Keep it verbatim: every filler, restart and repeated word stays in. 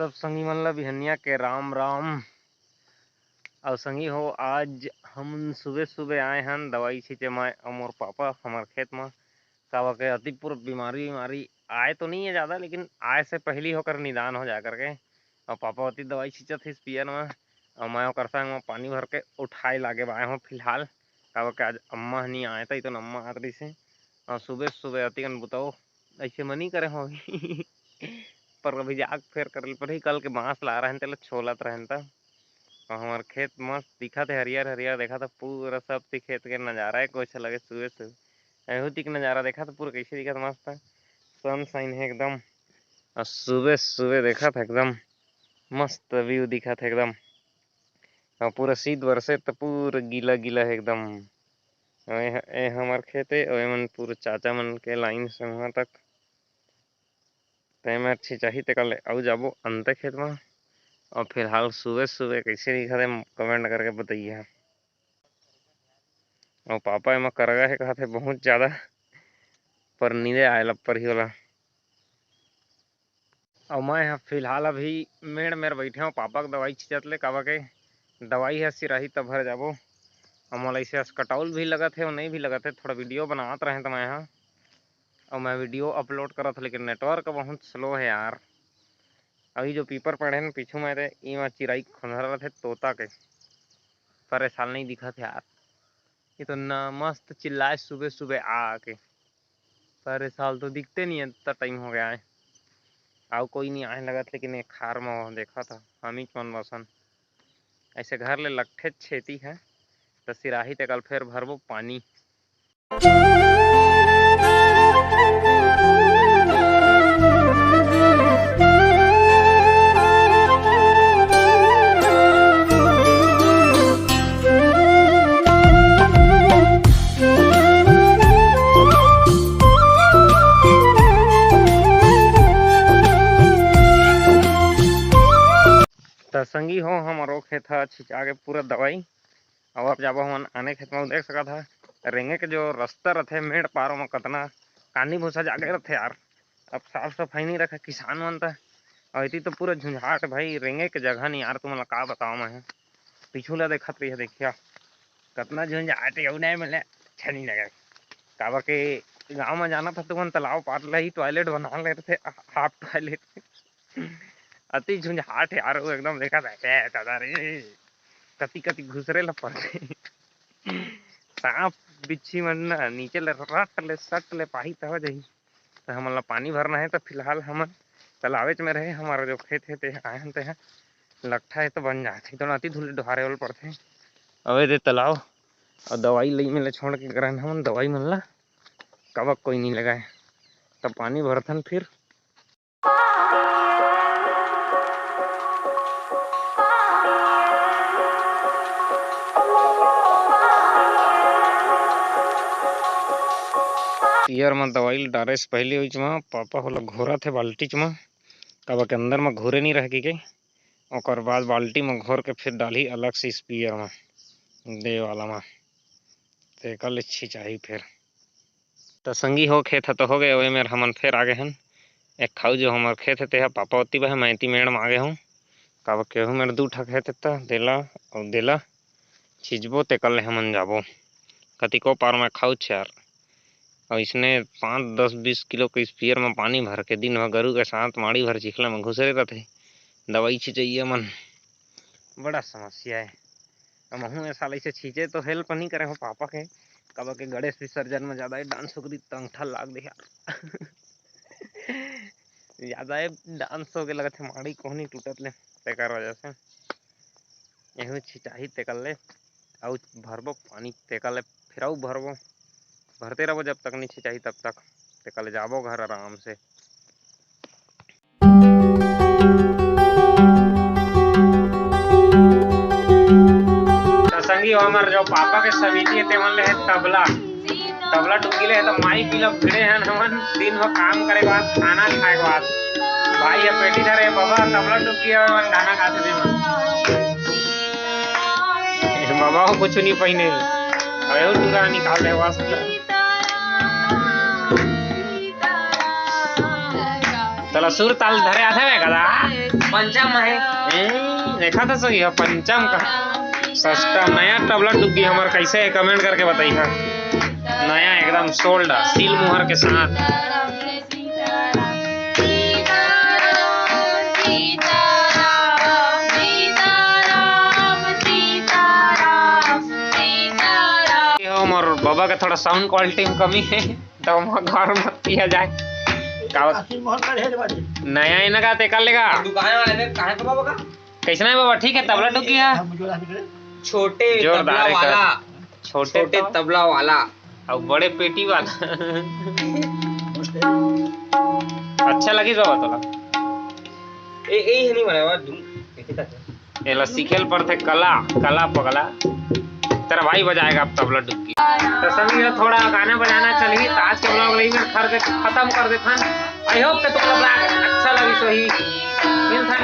सब संगी मन ला बिहनिया के राम राम। अउ संगी हो, आज हम सुबह सुबह आए हन दवाई छींचे, मैं अउ मोर पापा हमर खेत म। काबर के अति पूरा बीमारी बीमारी आए तो नहीं है ज्यादा, लेकिन आए से पहली होकर निदान हो जाए करके। अउ पापा ओती दवाई छींचत हे स्पीयर म, अउ मैं ओकर संग म पानी भर के उठाए लागे बाए हो फिलहाल। काबर के आज अम्मा ह नहीं आए, त तो अम्मा आत रहिसे। अउ सुबह सुबह अतिकन बुताओ ऐसे मनी करे हो। पर अभी जाग फेर करे ल पड़ही, कल के बांस ला रहन, तेला छोलत रहन त। अउ हमर खेत मस्त दिखत हे, हरियर हरियर, देखा त पूरा सब ती खेत के नजारा है, कुछ लगे सुबह सुबह। एहू ती के नजारा देखा त पूरा कैसे दिखत, मस्त सनशाइन है एकदम। अउ सुबह सुबह देखा त एकदम मस्त व्यू दिखत हे एकदम। अउ पूरा शीत बरसे त पूरा गीला गीला हे एकदम। अउ ए ह-, ए हमर खेत हे, अउ एमन पूरा चाचा मन के लाइन से वहां तक। ते मैं अच्छी चाही ते कल अउ जाबो अंते खेत म। अउ फिलहाल सुबह सुबह कैसे दिखत हे, कमेंट करके बताइए। अउ पापा एमा करगा हे कहत हे बहुत ज्यादा, पर नींदे आए ल परही ओला। अउ मैं ह फिलहाल अभी मेड़ मेर बैठे हूँ पापा के दवाई छींचत ले, काबर के दवाई ह सिराही त भर जाबो। अउ मोला इसे अस्कटाउल भी लगत हे अउ नहीं भी लगत हे, थोड़ा वीडियो बनावत रहे त मैं ह, अउ मैं वीडियो अपलोड करत हूँ, लेकिन नेटवर्क बहुत स्लो है यार। अभी जो पीपर पड़े हे न पीछू में, रे, इमा चिराई खोंधरा रथे तोता के, पर ए साल नहीं दिखत हे यार। ये तो ना मस्त चिल्लाए सुबह सुबह आ आके, पर ए साल तो दिखते नहीं है, इतना टाइम हो गया है। अउ कोई नहीं आए लगत, लेकिन एक खार में देखा था, हम ही मन बसन। ऐसे घर ले लट्ठे छेती है, त सिराही ते कल फेर भरबो पानी। त संगी हो, हमरो खेत ह छिंचा के पूरा दवाई। अब, अब जाबो हमन आने खेत में, देख सकत ह, रेंगे के जो रास्ता रथे, मेड़ पारो में कतना कानी भूसा जागे रथे यार। अब साफ सफाई नहीं रखे किसान मन त। अउ एती तो पूरा झुंझाट भाई, रेंगे के जगह नहीं यार, तुमन ला का बताओ मैं। पीछू ला देखत रहिए, देखिया कतना झुंझाट हे, अउ नहीं मिले, अच्छा नहीं लगे। काबर के गाँव में जाना था तुमन, तालाब पार ले ही टॉयलेट बना ले रथे, हाफ टॉयलेट। अति झुंझाट हे यार, वो एकदम देखा था, ए दादा रे, कति कति घुसरे ला पड़थे। सांप बिच्छी मन ना नीचे ले रट ले सट ले पाही तब जाही। त हमन ला पानी भरना हे, त फिलहाल हमन तालाबेच में रहे, हमारा जो खेत हे ते आए हन, ते ह लट्ठा हे त बन जाथे, तो अति धूल डोहारे वाला पड़थे। अवे दे तालाब, अउ दवाई लई में ले छोड़ के गरन हमन दवाई मन ला, कबक कोई नहीं लगाए, तब पानी भरथन फिर। पियर म दवाई ल डारे से पहिली ओइच म पापा ओला घोरत हे बाल्टीच म, काबर के अंदर म घोरे नइ रहय कहिके। ओकर बाद बाल्टी म घोर के फिर डालही अलग से स्पीयर म, दे वाला म, तेकर ले छिंचाही फिर। त संगी हो, खेत ह तो हो गए, ओए मेर हमन फेर आगे हन। एक खाऊ जो हमर खेत हे, तेहा पापा ओती बहे, मैं एती मेड़ म आगे हूँ। काबर केहू मेर दू ठक हे, तेता देला अउ देला छिंचबो, तेकर ले हमन जाबो। कतिको पार में खाऊ छे यार। अउ इसने पाँच, दस, बीस किलो के स्पीयर में पानी भर के दिन भर गरू के साथ माड़ी भर चिखला में घुसरे रथे। दवाई छिंचइया मन बड़ा समस्या हे। अब महूँ ए साल ऐसे छींचे तो हेल्प नहीं करे हो पापा के, काबर के गणेश विसर्जन में ज्यादा ही डांस हो गई, तंगठा लाग दे यार। ज्यादा ही डांस हो गए लगत हे, माड़ी कोहनी टूटत ले, तेकर वजह से। एहू छिंचाही तेकर ले, अउ भरबो पानी तेकर ले, फिर अउ भरबो, भरते रहबो जब तक नहीं छिंचाही तब तक, तेकर ले जाबो घर आराम से। त संगी हो, हमर जो पापा के समिति हे, तेमन ले हे तबला, तबला टुकी ले हे, त माई पीला भिड़े हन हमन, दिन भर काम करे के बाद, खाना खाए के बाद, भाई ह पेटी धरे, बाबा तबला टुकी हे, हमन गाना गाथे दिन भर। ए, बाबा हो कुछ नहीं पहिने, अउ टूरा निकाल दे वास्ते। त सुर ताल धरे आथे बे कदा? पंचम हे। ए, देखा था सही है, पंचम का। सस्ता नया तबला डुग्गी हमर कैसे है, comment करके बताई हा। नया एकदम sold, सील मुहर के साथ। ये हो, मोर बाबा का थोड़ा sound quality में कमी है, तो हम घर मत किया जाए। का बत-, नया है ना का, ते कर लेगा। दुकान वाले ने कहा तो बाबा का? कैसना है बाबा? ठीक है, तबला डुग्गी है। छोटे जोरदार तबला है वाला। छोटे छोटे तबला। तबला वाला। अउ बड़े पेटी वाला। अच्छा लगिस बाबा तोला? ए, ए, ये नहीं बनाया, दुम, एके तक। एला सीखे ल पड़थे कला, कला पगला। तेरा भाई बजाएगा अब तबला डुग्गी। तो सभी हो, थोड़ा गाना बजाना चलही, तो आज के vlog ल इही मेर खर दे, खत्म कर देथन। I hope कि तुम लोग vlog अच्छा लगिस होही। मिलथन